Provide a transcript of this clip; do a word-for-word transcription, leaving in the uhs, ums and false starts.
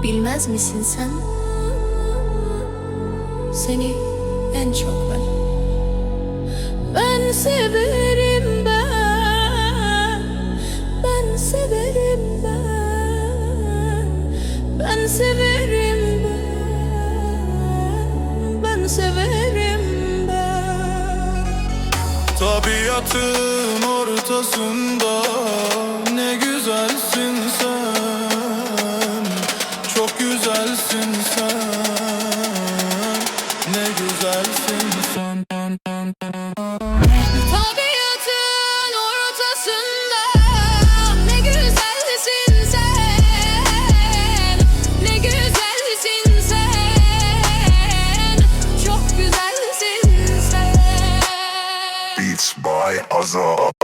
Bilmez misin sen? Seni en çok ben. Ben severim ben. Ben severim ben. Ben severim ben. Ben severim ben. Tabiatın ortasında ne güzelsin sen. Çok güzelsin sen. Ne güzelsin sen. Tabiatın ortasında ne güzelsin sen. Ne güzelsin sen. Çok güzelsin sen. Beats by Azap.